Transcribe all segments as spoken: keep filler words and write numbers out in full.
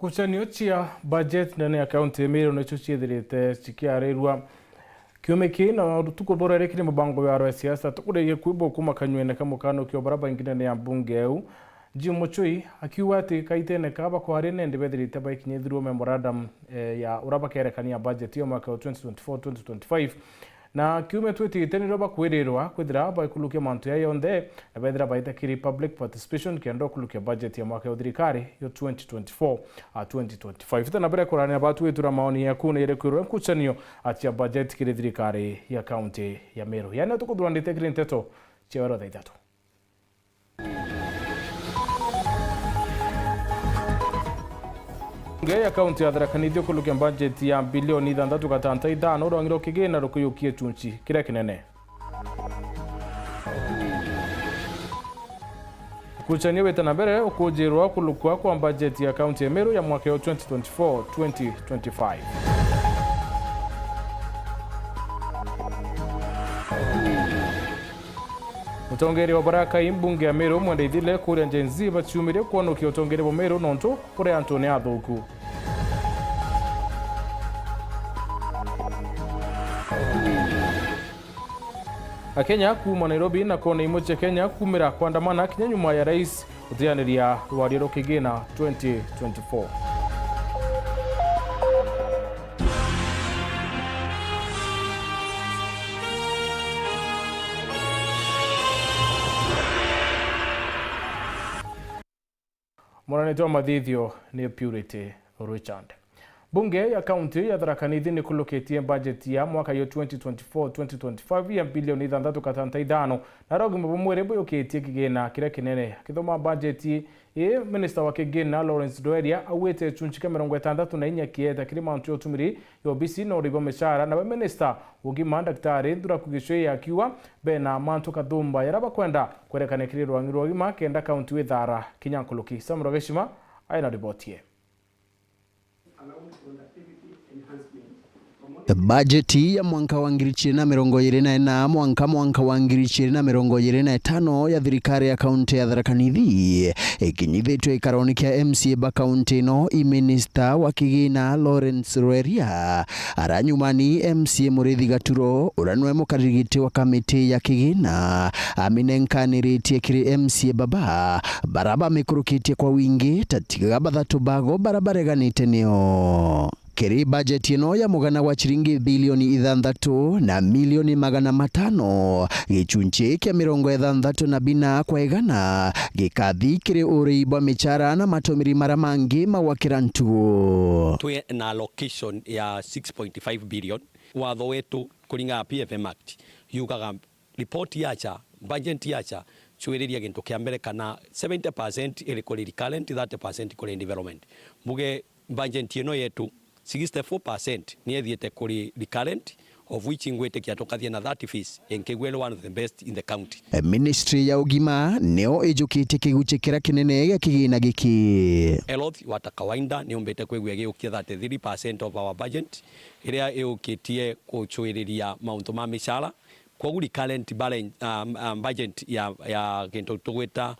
Ngucanio cia budget ndene ya kaunti ya Meru nicio ciithirite cikiarirua kiumia kii, na rutuku rwa riri kiri mubango wa siasa tukuririe kwibwa kuma kanywene ka mukanuki o bara baingi ndene ya mbunge eu, Jim Muchui, akiuga ati kaitene ka bakwari nende bethirite baikinyithirue memorandum, eh, ya ura bakerekania budget ya mwaka wa twenty twenty-four twenty twenty-five. Na kiumia twitite nirio bakwirirwa kwithira baikulukia mantu ya yonthe, na bethira baita kiri public participation kenda ukulukia budget ya mwaka ya thirikari yo twenty twenty-four, a, twenty twenty-five. Ita na mbere kuranira batu witura maoni yaku na iriku irwe nkucanio atia budget kiri thirikari ya kaunti ya Meru. Yani tukuthuranite kiri nteto cia wero thaa ithatu. Mbunge ya kaunti ya Tharaka Nithi ukulukia bajeti ya bilioni ithanthatu gatanta ithano urong'iro kigina rukiyukie chunchi kiria kinene. Ukucania wita na mbere ukujirwa kulukwa kwa bajeti ya kaunti ya Meru ya mwaka yo twenty twenty-four twenty twenty-five. Mutongeria wa Barakai mbunge ya Meru Mwenda Ithile kuria Gen Z baciumirie kwonokia utongeria bwa Meru nontu buri antu ni athuku. Akenya kuuma Nairobi na kona imwe cia Kenya kumira kwandamana kinya nyuma ya rais gutianiria rwaria rwa kigina twenty twenty-four. Mwananite wa mathithio ni Purity Richard. Mbunge ya kaunti ya Tharaka Nithi nikulukitie bajeti ya mwaka yo twenty twenty-four twenty twenty-five ya bilioni ithanthatu gatanta ithano, na ugima bwa mwiri buyukitie kigina kiria kinene. Akithoma bajeti ii, minista wa kigina Lawrence Rweria augite gicunchi kia mirongo itantatu na inya kieta kiri mantu ya utumiri ya obisi na urei bwa micara, nawe minista wa ugima Daktari Nthuraku Gicui akiuga bena mantu kathumba jaria bakwenda kwerekania kiri rwang'i rwa ugima kenda kaunti withara kinya nkuruki. Samuel Geshima aina riboti ye. Bajeti ya mwanka wa ngiri igiri na mirongo iri na ina mwanka mwanka wa ngiri igiri na mirongo iri na itano ya thirikari ya kaunti ya Tharaka Nithi ikinyithitwe ikaroni kia M C A ba kaunti ino, i minista wa kigina Lawrence Rweria aranyumani M C A Murithi Gaturo, uria niwe mukarigiti wa kamiti ya kigina, aminenkaniritie kiri M C A baba bara bamikurukitie kwa wingi, ta tiga bathatu bago bara bareganite nio. Kiri bajeti ino ya mugana wa ciringi bilioni ithanthatu na milioni magana matano, gicunchi kia mirongo ithanthatu na bina kwa igana gikathi kiri urei bwa micara na matumiri mara mangi ma gwakira ntugo. Twi na allocation ya six point five billion. Watho wetu kuringana na P F M Act yugaga report yacha, budget yacha, cwiriria gintu kia mbere kana seventy percent iri kuri recurrent, thirty percent kuri development. Mbuge budget ino yetu, sixty-four percent ni ethiite kuri recurrent, of which ngwitikia tukathie na that phase, inkigua iri one of the best in the county. Ministry ya ugima nio ijukitie kiguchi kiria kinene gia kigina giki. Health, wata kawaida, ni umbite kwigua igiukia thirty-three percent of our budget, iria iukitie gucwiriria mauntu ma micara, Kwogu recurrent balance, um, um, budget ya, ya gintu tugwita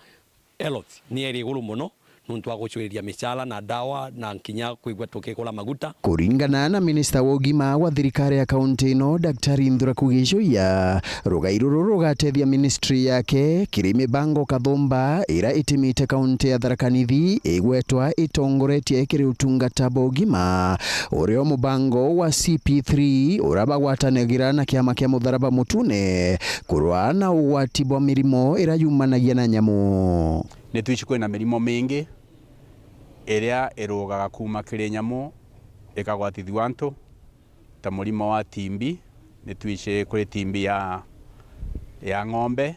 health ni iri iguru mono, nuntu wa gucwiriria micara na ndawa na nkinya kwigua tukigura maguta. Kuringana na minista wa ugima wa thirikari ya kaunti ino, Daktari Nthuraku Gichuya, rugai ruru rugatethia ministry yake kiri mibango kathumba ira itimite kaunti ya Tharaka Nithi igwetwa itongoretie kiri utungata bwa ugima, urio mubango wa C P three uria bagwatanagira na kiama kia Mutharaba Mutune kurwa na ugwati bwa mirimo iria yumanagia na nyamu. Ni twici kwina mirimo mingi iria irugaga kuuma kiri nyamu ikagwatithua antu, ta murimo wa T B. Ni twici kuri T B ya, ya ng'ombe,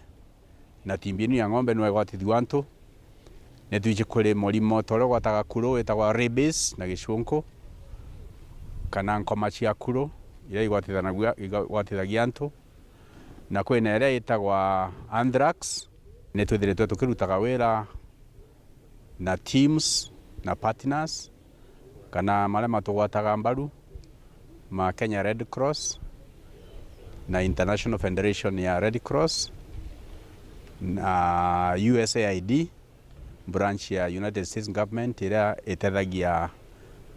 na T B inu ya ng'ombe niyo igwatithua antu. Ni twici kuri murimo ta uria ugwataga kuru witagwa rabies na gicunku, kana nkoma cia kuru iria igwatithanagua-, igwatithagia antu, na kwina iria itagwa anthrax. Ni twithiritwe tukirutaga wira na teams na partners kana maria matugwataga mbaru ma Kenya Red Cross na International Federation ya Red Cross na U S A I D, branch ya United States Government iria itethagia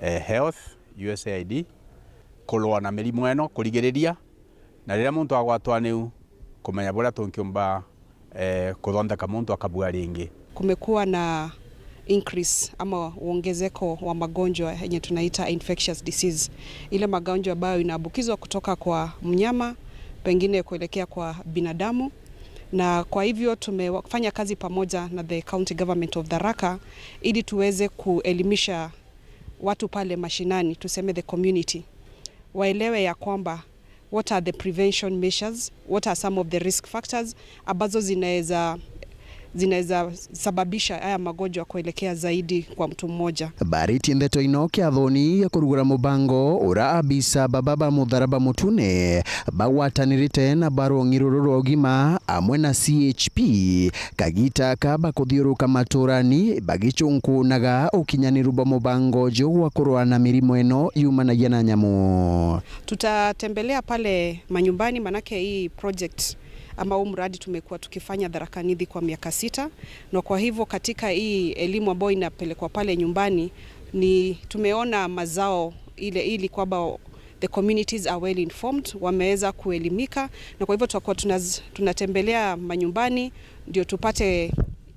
eh, health, U S A I D, kurua na mirimu eno, kurigiriria, na riria muntu agwatwa niu, kumenya buria tunkiumba, eh, kuthondeka muntu akabua ringi. Kumekuwa na increase ama uongezeko wa magonjwa yenye tunaita infectious disease, ile magonjwa ambayo inaambukizwa kutoka kwa mnyama pengine kuelekea kwa binadamu, na kwa hivyo tumefanya kazi pamoja na the County Government of Tharaka ili tuweze kuelimisha watu pale mashinani, tuseme the community, waelewe ya kwamba what are the prevention measures, what are some of the risk factors ambazo zinaweza, zinaweza sababisha haya magonjwa kuelekea zaidi kwa mtu mmoja. Baritie ndeto ino kiathoni ya kurugura mubango ura abisa baba ba Mutharaba Mutune bagwatanirite na ba rwong'i ruru rwa ugima amwe na C H P, kagita aka bakuthiuruka maturani bagicunkunaga ukinyaniru bwa mubango uju gwa kurua na mirimu ino yumanagia na nyamu. Tutatembelea pale manyumbani, manake hii project ama huu mradi tumekuwa tukifanya Tharaka Nithi kwa miaka sita, na kwa hivyo katika hii elimu ambayo inapelekwa pale nyumbani ni tumeona mazao ile, ili kwamba the communities are well informed, wameweza kuelimika, na kwa hivyo tutakuwa tunaz-, tunatembelea manyumbani ndio tupate,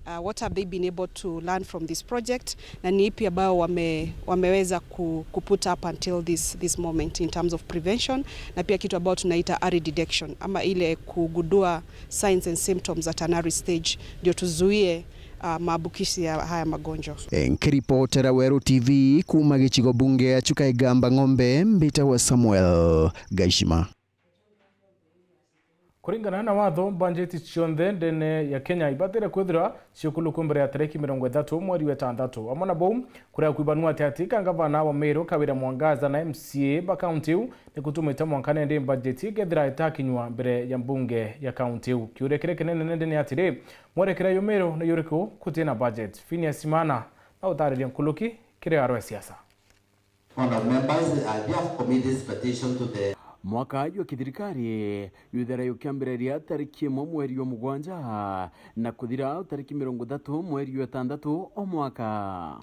uh, what have they been able to learn from this project, na ni ipi ambayo wame-, wameweza ku-, ku put up until this, this moment in terms of prevention, na pia kitu ambayo tunaita early detection, ama ile kugundua signs and symptoms at an early stage, ndio tuzuie, uh, maambukizi ya haya magonjwa. Nkiripotera Weru T V kuuma gicigo bunge ya Chuka Igamba Ng'ombe, mbitagwa Samuel Gaishima. Kuringana na watho, mbanjeti cionthe ndene ya Kenya ibatire kwithirwa ciukulukwe mbere ya tariki mirongo ithatu mweri wa itantatu. Amwe na bau, kuria kwibanua ati ati ka ngavana wa Meru Kawira Mwangaza na M C A ba kaunti iu ni kutumite mwanka nende mbanjeti ikethira itakinywa mbere ya mbunge ya kaunti iu. Kiuria kiria kinene nende ni atiri, mwerekera yu Meru ni yuriku kutina budget? Phineas Imana na utariria nkuluki kiri aro ya siasa. Honourable members, uh, therefore commit this petition to the Mwaka jwa kithirikari yuthera yukiambiriria tariki imwe mweri jwa mugwanja na kuthira tariki mirongo ithatu mweri jwa itantatu o mwaka.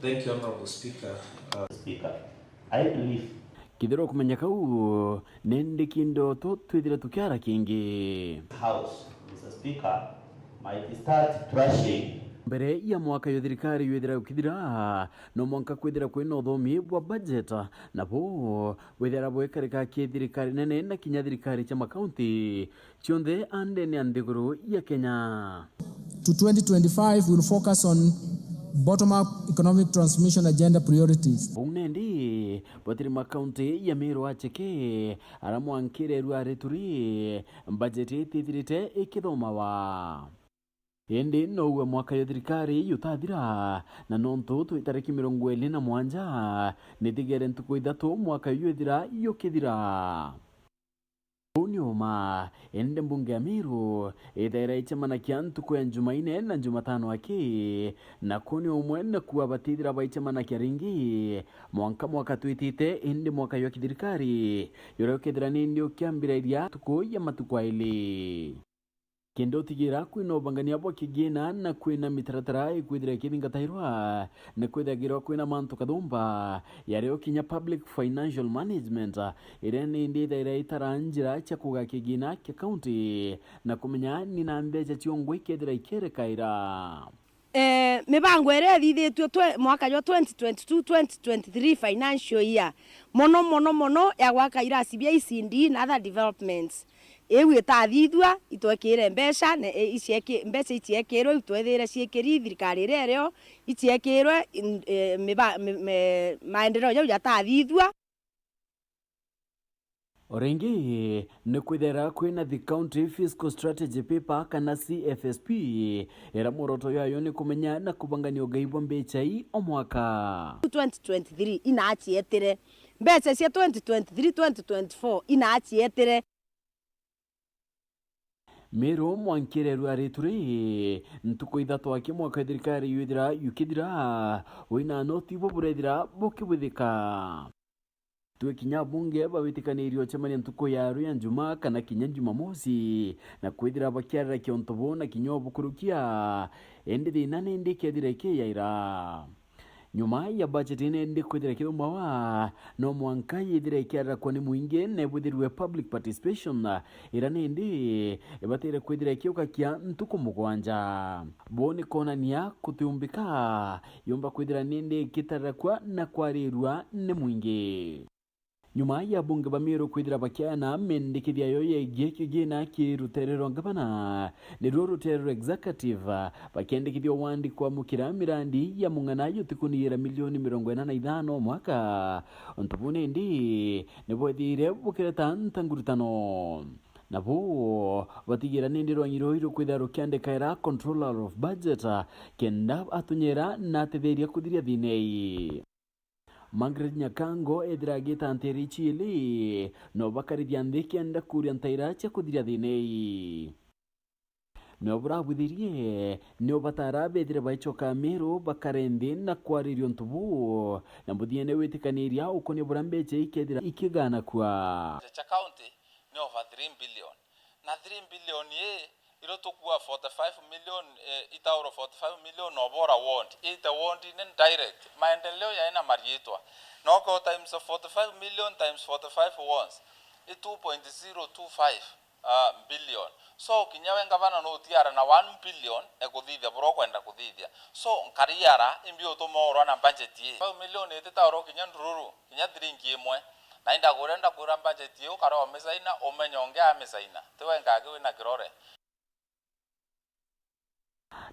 Thank you, Honourable Speaker. Uh, Speaker, I believe Kithirwa kumenya kau, nindi kindo tu twithire tukiara kingi. House, Mister Speaker, might start trashing. Mbere ya mwaka yo thirikari yuthira ukithira, no mwanka kwithira kwina uthomi bwa budget, nabo bwithira bwekarika ki thirikari nene na kinya thirikari cia makaunti, cionthe andene ya nthiguru ya Kenya. To twenty twenty-five, we'll focus on bottom-up economic transformation agenda priorities. Bau nendi, bwatiri makaunti ya Meru acheke, ara mwankire rwa rituri, budget itithirite ikithomawa. Indi nouwe mwaka yo thirikari yutathira, na nontu twi tariki mirongo iri na mwanja, nitigere ntuku ithatu mwaka yu ithira yukithira. Uu ni uma, indi mbunge ya Meru ithaira icemanakia ntuku ya Njumaine na Njumatano aki, na kuu ni umwe na kuua batithira baicemanakia ringi mwanka mwaka twitite, indi mwaka jwa kithirikari juria ukethira nindi ukiambiriria ntuku ya matuku aili. Kenda utigira kwina ubangania bwa kigina na kwina mitaratara ikwithira ikithingatairwa, ni kwithagirwa kwina mantu kathumba, yario kinya public financial management, iria nindi ithaira itara njira cia kuga kigina kia kaunti na kumenya ni na mbeca ciongwa ikethira ikerekaira. Eh, mibango iria ithithitue twe-, mwaka jwa twenty twenty-two, twenty twenty-three financial year, mono, mono, mono ya gwaka irasi bia E C D na other developments. Iu itathithua, itwekire mbeca, na, e, icieki-, mbeca iciekirwe, itwethire ciekiri thirikari iria irio, iciekirwe, in-, e, miba-, mi-, me-, maendeleo jau jatathithua. O ringi, ni kwithira kwina the County Fiscal Strategy Paper kana C F S P, iria mworoto yayo ni kumenya na kubangania ugai bwa mbeca ii o mwaka. Twenty twenty-three inacietire. Mbeca cia twenty twenty-three, twenty twenty-four inacietire. Meru mwankire rwa rituri, ntuku ithatu aki mwaka thirikari yuthira yukithira, wina noti bwo burethira bukibwithika. Twe kinya abunge bawitikanirie ucemania ntuku ya ruu ya Njuma kana kinya Njumamosi, na kwithira bakiarira kionto buu na kinya ubukurukia, indi thina nindi ikethira ikiyaira. Nyuma ya budget ino indi kwithira ikithumawa, no mwanka yithire ikiararakwa ni mwingi na ibwithirwe public participation, ira nindi ibatire kwithira ikiukakia ntuku mugwanja. Buu ni kwonania kutiumbika yumba kwithira nindi ikitararakwa na kwarirua ni mwingi. Nyuma ya abunge ba Meru kwithira bakiana mendekithia yo yegie kigina ki rutere rwa ngavana, niruo rutere rwa executive, bakiendekithia wandi kwamukira mirandi ya mung'ana yutikuni yira milioni mirongo ina na ithano o mwaka. Untu buu nindi nibwethire bukireta ntangurutano. Nabo batigira nindi rwangi ruu rukwithira rukiandikaira controller of budget, kenda atunyera na atetheria kuthiria thina ii. Margaret Nyakango ethira agita ntiri ici ili, no bakarithia nthi kenda kuria ntaira cia kuthiria thina ii. No burabwithirie, ni ubatara bethire baicoka Meru bakare nthi na kwariria untu buu, na muthiene witikaniria ukonia buria mbecha ikethira ikiganakua. Cha county ni over three billion. Na three billion ii, irio tukua forty-five million, eh, itauro forty-five million na ubora ward, ite ward ni direct. Maendeleo yaina mariitwa. Noko times forty-five million times forty-five wards, i two point zero two five, ah, billion. So, kinya we ngavana no utiara na one billion ekuthithia buria ukwenda kuthithia. So, nkariara, imbi utuma urwa na budget ii? Five million ititaurwa kinya ndururu, kinya thiringi imwe. Na indakwira, ndakwira budget ii ukare umisaina, umenye ungi amisaina. Ti we ngaki wina kirore.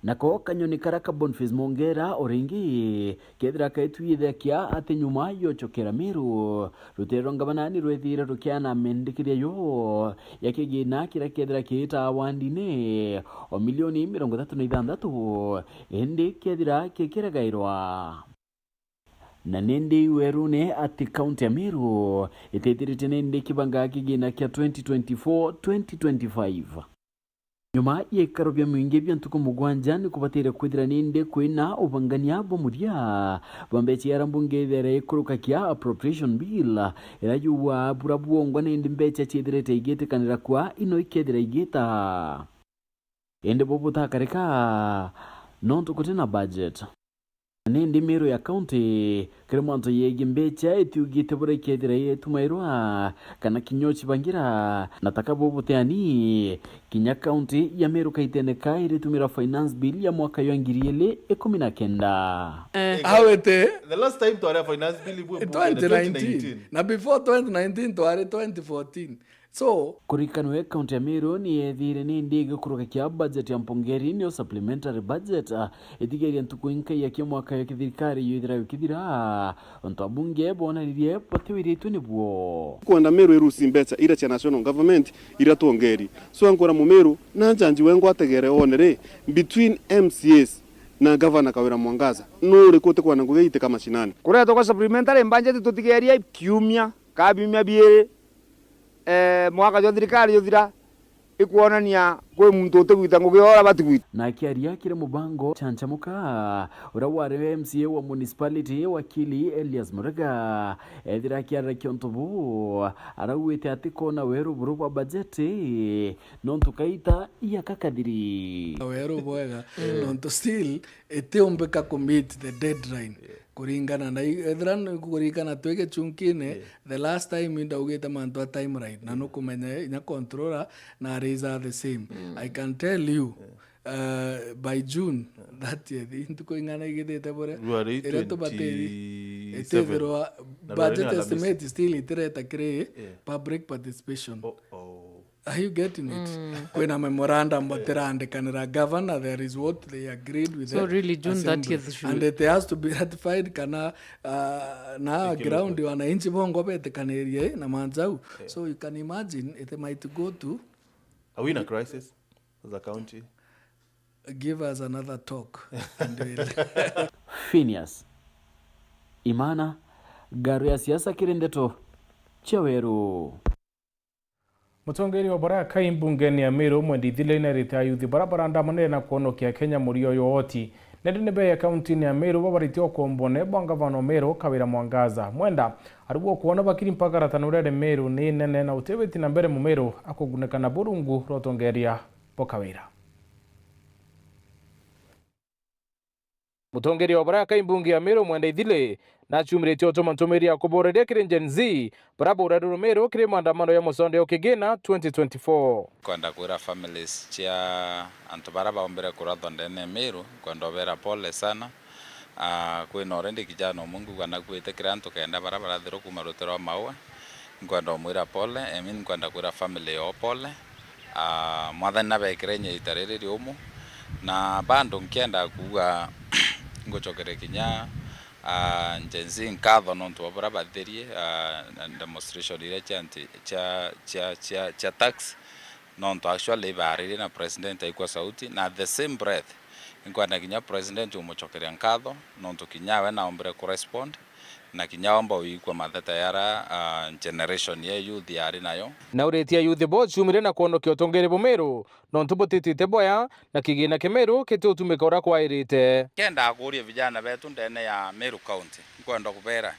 Nako kanyoni karia ka Boniface Mongera o ringi, kethira kaitwithakia ati nyuma yocokera Meru, rutere rwa ngavana ni rwethire rukiana mendekithia yo ya kigina kiria kethira kiitaa wandine o milioni mirongo ithatu na ithanthatu, indi kethira kikiregairwa. Na nindi werune ati kaunti ya Meru itithirite nindi kibanga kigina kia twenty twenty-four twenty twenty-five. Nyuma ya ikaro bia mwingi bia ntuku mugwanja, ni kubatire kwithira nindi kwina ubangania bwa muthia bwa mbecha iria mbunge ithera ikurukakia appropriation bill, iria yuaa bura bwongwa nindi mbecha ciithirite igitikanira kwa ino ikethira igita. Indi bu butakarika nontu guti na budget. Nindi Meru ya county kiri mantu yegie mbecha itiugite buria ikethira itumairwa kana kinya ucibangira, na taka bu buteani, kinya county ya Meru kaitene ka iritumira finance bill ya mwaka jwa ngiri ili ikumi na kenda. Eh. Awete. The last time twari a finance bill ibwe bunge ni twenty nineteen. Twenty nineteen. Na before twenty nineteen twari twenty fourteen. So, kurikanwe kaunti ya Meru ni yethire nindi igikuruka kia budget ya mpongeri, niyo supplementary budget, ah, itigeria ntuku inkai ya kia mwaka ya kithirikari yuithira yukithira, untu abunge bonanirie batiwiritwe nibuo. Kwenda Meru irusi mbecha ira cia national government ira twongeri. So, ankora Mumeru na njanji wengwa ategere one ri, between M C As na Governor Kawira Mwangaza, nu uriku utikwenda ngugi itika mashinani? Kuretwa kwa supplementary budget tutigeria kiumia ka biumia biiri. Eh, mwaka jwa thirikari juthira, ikwonania kwi muntu utigwita ngugi ora batigwita. Na akiaria kiri mubango Chanchamuka, uria wari M C A wa municipality, wakili Elias Murega, ethira akiarira kiontu buu, araugite ati kona weru buru bwa bajeti, nontu kaita iya kakathiri. Weru bwega, nontu still itiumbika ku meet the deadline. Yeah. Kuringana na i-, ethira ni kuringana twi gichunkine, yeah, the last time indaugite mantu a timeline, na nukumenya inya controller na araiser the same. Mm. I can tell you, yeah, uh, by June thirtieth, intuku ing'ana igithite buria, iria tubatiri, itithirwa budget estimate still itireta kiri, yeah, public participation. Oh, oh. Are you getting it? Mm. Kwina memorandum batirandikanira governor, there is what they agreed with. So the really, June assembly, thirtieth should, and it has to be ratified kana, uh, na ground wananchi bongo betikanirie na manjau. Yeah. So you can imagine it might go to. Are we in a crisis as a county? Give us another talk and we'll Phineas Imana, Ngaru ya Siasa kiri Ndeto cia Weru. Mutongeria wa barakai mbungene ya Meru, Mwendi Ithile, nerite ayuthi bara barandamanire na kwonokia Kenya murio yo oti, nende ni beya kauntine ya Meru babaritie ukombone bwa ngavana o Meru, Kawira Mwangaza. Mwenda arigwo kwona bakiri mpaka ratano rere Meru ni nene na utewiti na mbere Mumeru akuguneka na burungu rwa utongeria bwa Kawira. Mutongeria wa baria kai mbunge ya Meru Mwenda Ithili, naciumiritie utuma ntumiri ya kubuuriria kiri Gen Z, baria burari Rumeru kiri maandamano ya mucondo ya Ukigina twenty twenty-four. Nkwenda kwira families cia antu baria baombire kurathwa ndene ya Meru, nkwenda ubera pole sana. Ah, kwina already kijana umwe ngugua nakuite kiri antu kenda baria barathirwe kuuma ruti rwa Maua. Nkwenda umwira pole, I mean, nkwenda kwira family yoo pole. Ah, Mwathani nabekire inya ita riri riumu. Na bado nkienda kuuga, ngucokeria kinya, ah, Gen Z nkatho nontu bwa buria bathirie, ah, na demonstration iria cia anti-, cia, cia, cia, cia tax, nontu actually ibaaririe na president aikua sauti, na at the same breath, nkwenda kinya president umucokeria nkatho, nontu kinya we naombire kurespond, na kinya omba uikua matheta yara, ah, generation ya youth yari nayo. Na uritie youth bo ciumire na kwonokia utongeri bumiru, nontu butitite bwaya, na kigina kia Meru kitiutumika uria kwairite. Kenda akuria vijana betu ndene ya Meru County, nkwenda kubera,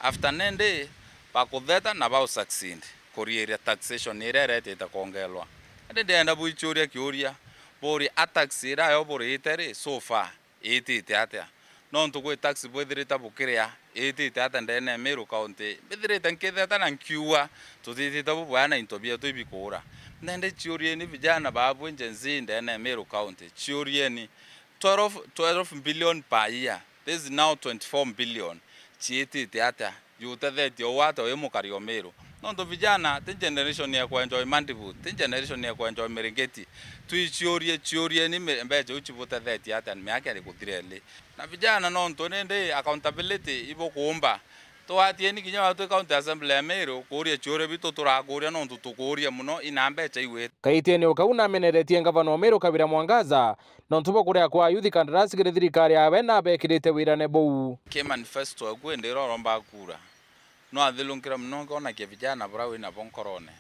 after nende bakutheta na bau succeed kuriiria taxation iria iretite kwongelwa. Indi ndienda bwichuria kiuria, buri a tax iria yo burite ri, so far, itite atia? Nontu gwi tax bwithirite bukiria, itite atia ndene ya Meru County? Mbithirite nkitheta na nkiuga, tutitite bubwaya na into bietu ibikuura. Nende ciurieni vijana baabwe Gen Z ndene ya Meru County, ciurieni twelve, twelve billion per year, this is now twenty-four billion, ciitite atia? Jutethetie uu atia wi mukari o Meru? Nontu vijana ti generation ya kuenjoy Mandibu, ti generation ya kuenjoy Miringeti. Twiciurie, ciurieni mi-, mbeca iu cibutethetie atia miaka iri kuthira ili? Na vijana nontu nindi accountability ibukuumba. Twatieni kinya batwi County Assembly ya Meru kuuria ciuria bitu turakuuria nontu tukuuria mono ina mbeca igwite. Kaitiene o kau nameneretie ngavana o Meru Kawira Mwangaza, nontu bwa kuria kwa ayuthi kandarasi kiri thirikari yawe na abekirite wirane buu. Ki manifesto yaku indi iria uromba kuura, no athirunkire mono nkonakia vijana buria wina bo nkorone.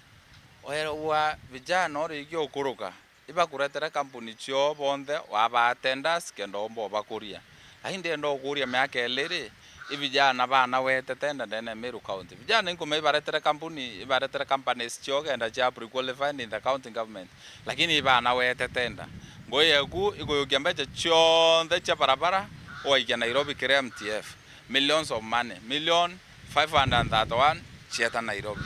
Weerwa vijana urikia ukuruka, ibakuretere kampuni cioo bonthe, wabaa tenders kenda umba ubakuria. Lakini ndienda ukuuria miaka ili ri, i vijana baana wete tenda ndene ya Meru County? Vijana inkuma ibaretere kampuni, ibaretere companies cioo kenda cia pre-qualified in the county government. Lakini ibaana wete tenda. Ngui yeku ikuyukia mbeca cionthe cia barabara, ugaikia Nairobi kiri M T F. Millions of money, million five hundred and thirty-one cieta Nairobi.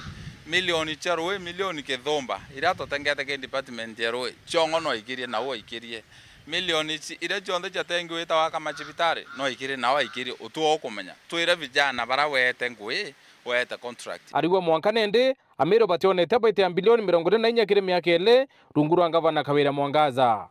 Milioni cia rui, milioni kithumba, iria tutengete ki department ya rui, ciongo no ikirie, nau aikirie. Milioni ici, iria cionthe ciatengiwe ita waka macibitari, no ikirie, nau aikirie. Utu ukumenya. Twire vijana bara wete ngui, wete contract. Arigwa mwanka nende, Amiru bationete baita ya mbilioni mirongo iri na inya kiri miaka ili, rungu rwa ngavana Kawira Mwangaza.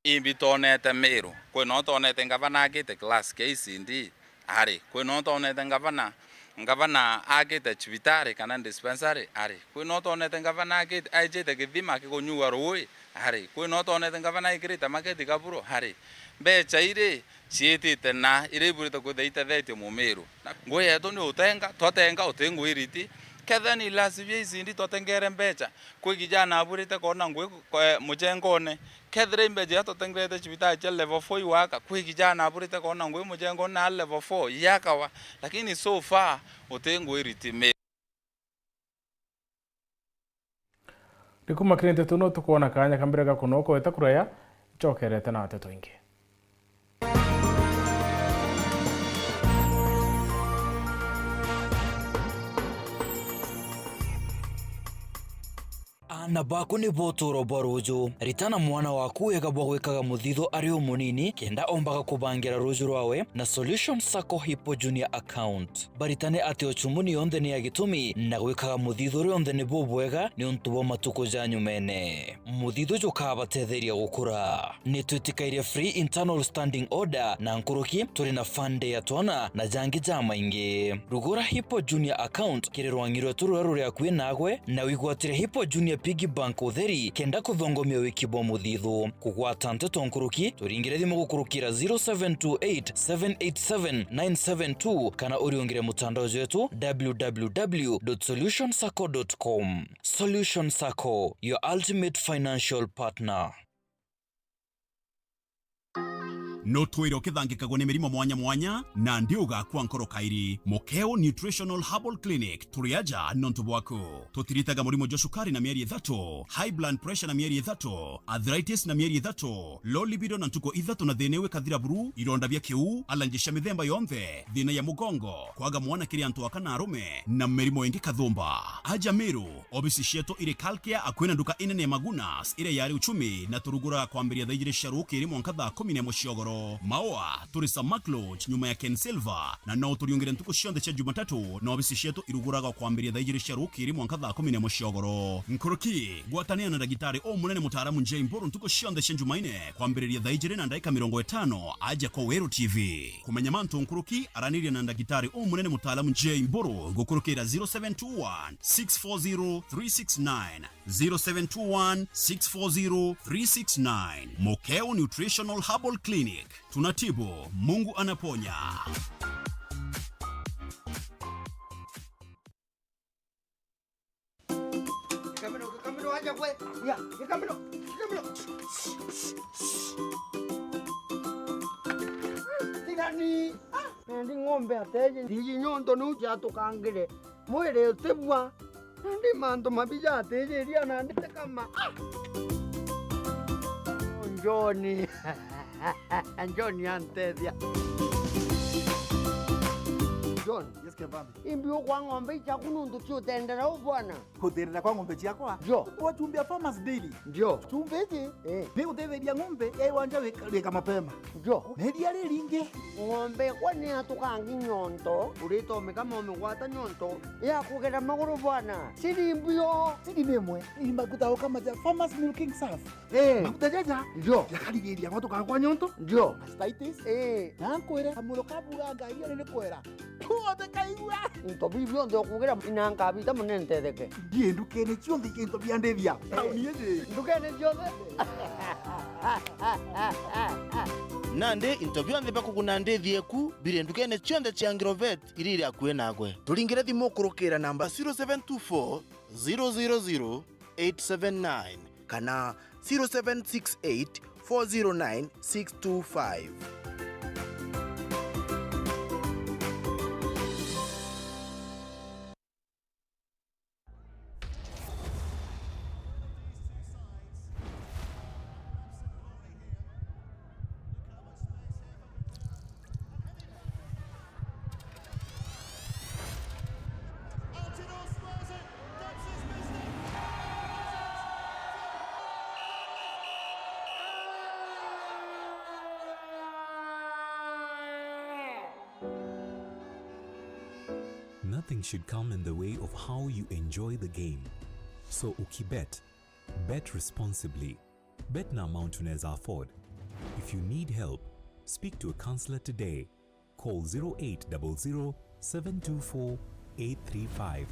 Imbi twonete Meru? Kwina u twonete ngavana akite class kia E C D? Ari. Kwina u twonete ngavana, ngavana akite cibitari kana dispensary? Ari. Kwina u twonete ngavana akite, aijite githima gikunyua rui? Ari. Kwina u twonete ngavana aikirite maketi kaburo? Ari. Mbeca iri ciitite na iria iburite kwithira itethetie Mumiru. Na ngui yetu ni utenga, twatenga uti ngui iriti. Kethira ni ilasi bia E C D twatengere mbeca, kwi kijana aburite koona ngui kwe-, mucengone. Kethira i mbeca iria twatengerete cibitari cia level four iwaka, kwi kijana aburite koona ngui mucengone na level four iakawa. Lakini so far, uti ngui iriti Meru. Ni kuma kiri nteto no tukwona kaanya ka mbere ga kunoka weta kuraya, ncokerete na nteto ingi. Aana baku nibo utuuro bwa ruuju. Ritana mwana waku wega bwa gwikaga muthithu ari umunini, kenda ombaga kubangira ruuju rwawe na Solution Sacco Hippo Junior Account. Baritane ati ucumuni yonthe ni ya gitumi, na gwikaga muthithu rionthe ni bubwega niuntu bwa matuku ja nyumene. Muthithu jukabatetheria gukura. Ni twitikairie free internal standing order na nkuruki, turi na fund ya twana na jangi jamaingi. Rugura Hippo Junior Account kiri rwangi rwetu ruria ruri akui nagwe, na wigwatire Hippo Junior Piggy Bank utheri kenda kuthongomia wiki bwa muthithu. Kugwata nteto nkuruki, turingire thimu gukurukira zero seven two eight, seven eight seven, nine seven two kana uriungire mutandao jwetu w w w dot solution sacco dot com. Solution Sacco, your ultimate financial partner. No twire ukithangikagwa ni mirimo mwanya mwanya, nandi ugakua nkoro kairi. Mukeo Nutritional Herbal Clinic, turi aja nontu bwaku. Tutiritaga murimo jwa cukari na mieri ithatu, high blood pressure na mieri ithatu, arthritis na mieri ithatu, low libido na ntuku ithatu na thina iu ikathira buru, ironda bia kiu, allergy cia mithemba yonthe, thina ya mugongo, kwaga mwana kiri antu aka na arume, na mirimo ingi kathumba. Aja Meru, obisi cietu iri Kalkia, akui na nduka inene ya Magunas, iria yari Uchumi, na turuguraga kwambiria thaa ijiri cia rukiri mwanka thaa kumi na imwe cia ugoro. Maua, turi Samak Lodge, nyuma ya Ken Silver, na no uturiungire ntuku cionthe cia Jumatatu, na obisi cietu iruguraga kwambiria thaa ijiri cia rukiri mwanka thaa kumi na imwe cia ugoro. Nkuruki, gwatanira na ndagitari umunene mutaaramu Jay Mburu ntuku cionthe cia Jumaine, kwambiriria thaa ijiri na ndaika mirongo itano, aja kwa Weru T V. Kumenya mantu nkuruki, araniria na ndagitari umunene mutaaramu Jay Mburu gukurukira zero seven two one, six four zero, three six nine, zero seven two one, six four zero, three six nine. Mukeo Nutritional Herbal Clinic. Tunatibu, Mungu anaponya. Gikamiro, gikamiro, aja kwe. Ya, gikamiro, gikamiro. Tigani. Ah, nandi ng'ombe ateje. Ndiji nyonto niu ciatukangire. Mwiri utibua. Nandi mantu mabi jatijiria nandi tikama. Ah! John. John antethia. John. Yes, Kevin. Imbi ukwa ng'ombe ichaku nuntu ciutendera u bwana. Kuthirira kwa ng'ombe ciakwa? Ndio. Kwa chumbi ya Farmers Daily. Ndio. Chumbi iji, eh, ni gutetheria ng'ombe ya iwanja wika, wika mapema. Ndio. Na iria riringi. Ng'ombe kwa ni atukangi nyonto, uritomika momigwata nyonto, ya kugera maguru bwana. Siri mbio. Siri ni imwe. Ni maguta ukamaja Farmers Milking Surf. Eh. Maguta jaja. Ndio. Jakaririria gwatuka kwa nyonto. Ndio. Mastitis. Eh. Na nkwire, kamuro ka bura ngai ari ni kwera. Kuothe kaigua. Into biu bionthe ukugira ina nkabita munene ntetheke. Ndie ndukene cionthe into bia ndithia. Eh. Tauni iji. Ndukene cionthe. Nandi into bionthe bia kuguna ndithi eku biri ndukene cionthe cia Agrovet iria iri akui nagwe. Turingire thimu kurukira namba zero seven two four, zero zero zero, eight seven nine kana zero seven six eight, four zero nine, six two five. Nothing should come in the way of how you enjoy the game. So ukibet, bet responsibly. Bet na amount unaweza afford. If you need help, speak to a counselor today. Call zero eight double zero, seven two four, eight three five.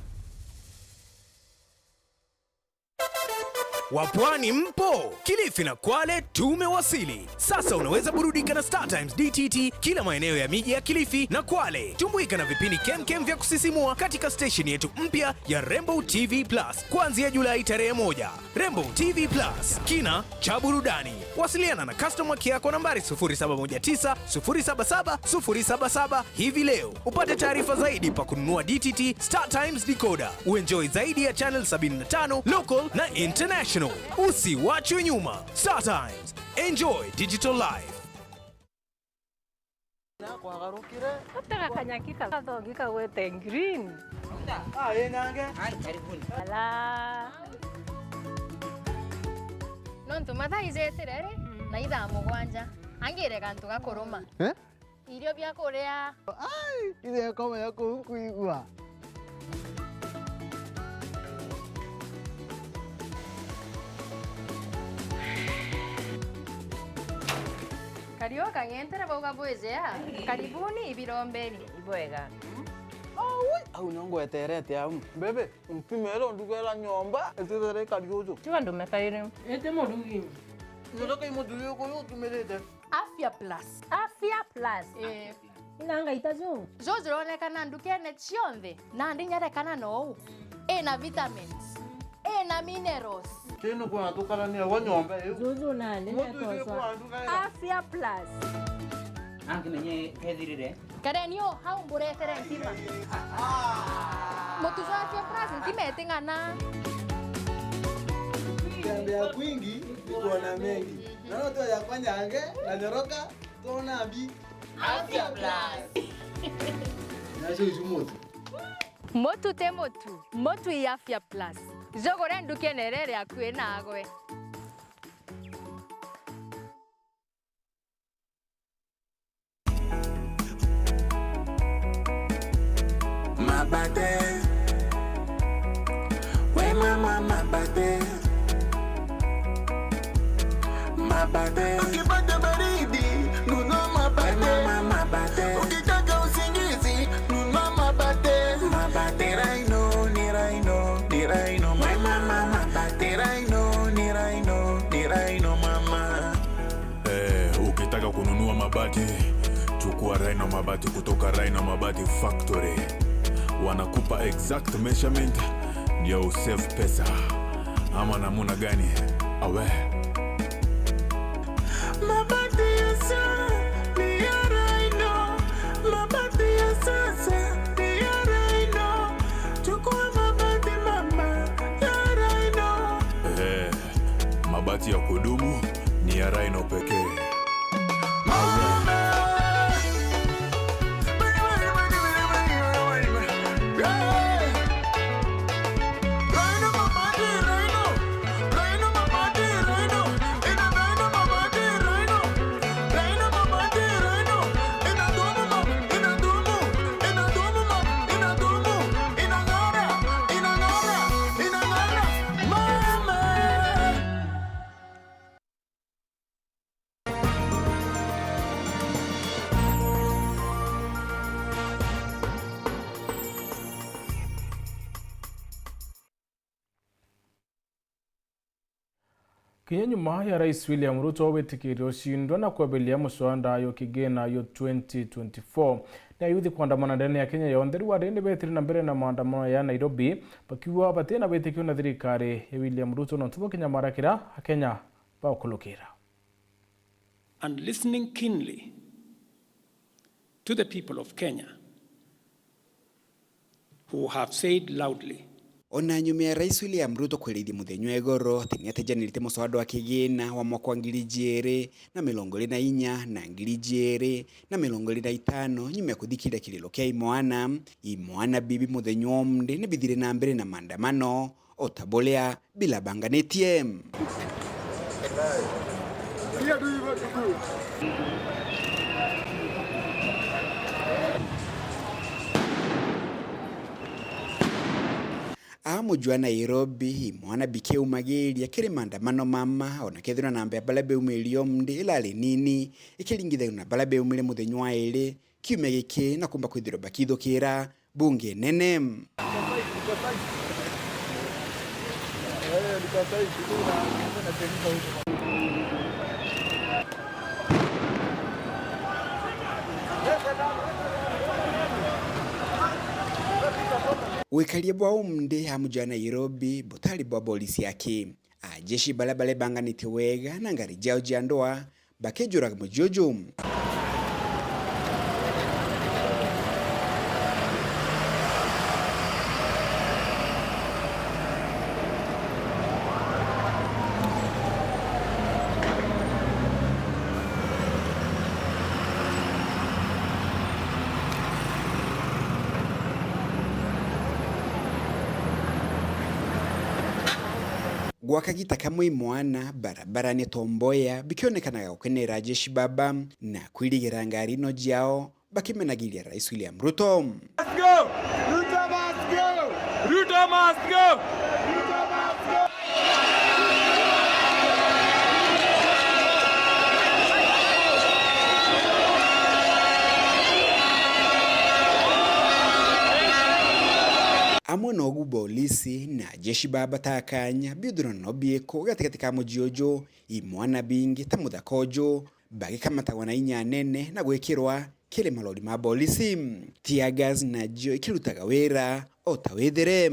Wapwani mpo? Kilifi na Kwale tumewasili. Sasa unaweza burudika na Star Times D T T kila maeneo ya miji ya Kilifi na Kwale. Tumbuika na vipindi kemkem vya kusisimua katika station yetu mpya ya Rainbow T V Plus kuanzia Julai tarehe moja. Rainbow T V Plus, kina cha burudani. Wasiliana na customer care kwa nambari sufuri saba moja tisa, sufuri saba saba, sufuri saba saba hivi leo. Upate taarifa zaidi pa kununua D T T Star Times decoder. Uenjoy zaidi ya channel sabini na tano, local na international. Usiwachwe nyuma. Star Times. Enjoy digital life. Nakwagarukire. Atega kanyaki kathongi kagwete green. Ah, ĩ nange. Ai, karibuni. Ala. Nontu mathaa ijetire ri, mm, na ithaa mugwanja. Angire gantu gakuruma. Eh? Irio bia kuria. Ai, ithe akoma ya kuu kuigua. Kariuka ng'entere bauga bwijea. Karibuni ibirombeni. Ibwega. Aui, au nio ngweterete au. Bebe, mpimere ndugera nyomba, itithere kariuju. Tiga ndume kairi. Ite murugi. Nyonoka imuthuri uyu utumirite. Afya Plus. Afya Plus. Eh. Ina ngaita ju. Ju jironekana ndukene cionthe, na ndinyerekana nou. Ina vitamins. Ina minerals. Tino kwa tukarania wa nyomba iu. Zuzu nani? Mutu isi kwa nduga ya. Afya Plus. Anki menye kethirire. Kareni o hau mburetere ntima. Mutu jwa Afya Plus ntima iting'ana. Kutembea kwingi ni kuona mengi. Naona tu ya kwanyange na nyoroka, tuona mbi. Afya Plus. Nacio icu mutu. Mutu ti mutu, mutu i Afya Plus. Jugure ndukene iria iri akui nagwe. Mabate. We mama mabate. Mabate. Ukipata baridi, nunua mabate. We mama mabate. Ukitaka usingizi, nunua mabate. Mabate. Ni Rhino, ni Rhino, ni Rhino. My mama mabate. Rhino, ni Rhino, ni Rhino mama. Eh, ukitaka kununua mabati, chukua Rhino Mabati kutoka Rhino Mabati Factory. Wanakupa exact measurement ndio usave pesa. Ama namuna gani? Awe. Mabati ya sasa ni ya Rhino. Mabati ya sasa ni ya Rhino. Chukua mabati mama ya Rhino. Eh. Mabati ya kudumu ni ya Rhino pekee. Kinya nyuma ya Rais William Ruto gwitikiria ucindwa na kweberia muswada yo kigina yo twenty twenty-four, ni ayuthi kwandamana ndene ya Kenya yonthe riu ari ni betire na mbere na maandamano ya Nairobi, bakiuga batina witikio na thirikari ya William Ruto nontu bwa kinyamara kiria Akenya bagukulukira. And listening keenly to the people of Kenya who have said loudly. Ona nyuma ya Rais William Ruto kwerithia muthenya wa igoro ati niatejanirite muswada wa kigina wa mwaka wa ngiri ijiri na mirongo iri na inya na ngiri ijiri na mirongo iri na itano, nyuma ya kuthikiria kiriro kia imwana, imwana bibi muthenya wa umde ni bithire na mbere na maandamano, o ta buria bilabanganitie. Aa muji wa Nairobi, imwana bikiumagiria kiri maandamano mama, ona kethirwa namba ya baria beumirie umde irari nini, ikiringithanua na baria beumire muthenya wa iri, kiumia giki na kumba kwithirwa bakithukira bunge nene. Wikaria bwa umde aa muji wa Nairobi butari bwa borisi aki. Ajeshi baria barebanganitie wega na ngari ciao cia ndwaa bakijuraga muji uju. Gwa kagita kamwe imwana barabarani Tom Mboya bikionekanaga gukenera ajeshi baba na kwirigira ngari ino ciao bakimenagiria Rais William Ruto. Must go! Ruto must go! Ruto must go! Amwe nogu bolisi na ajeshi baba batakanya biuthurano biku gatigati ka muji uju, imwana bingi ta muthaka uju bagikamatagwa na inya nene na gwikirwa kiri malori ma bolisi. Tear gas nacio ikirutaga wira o ta withire.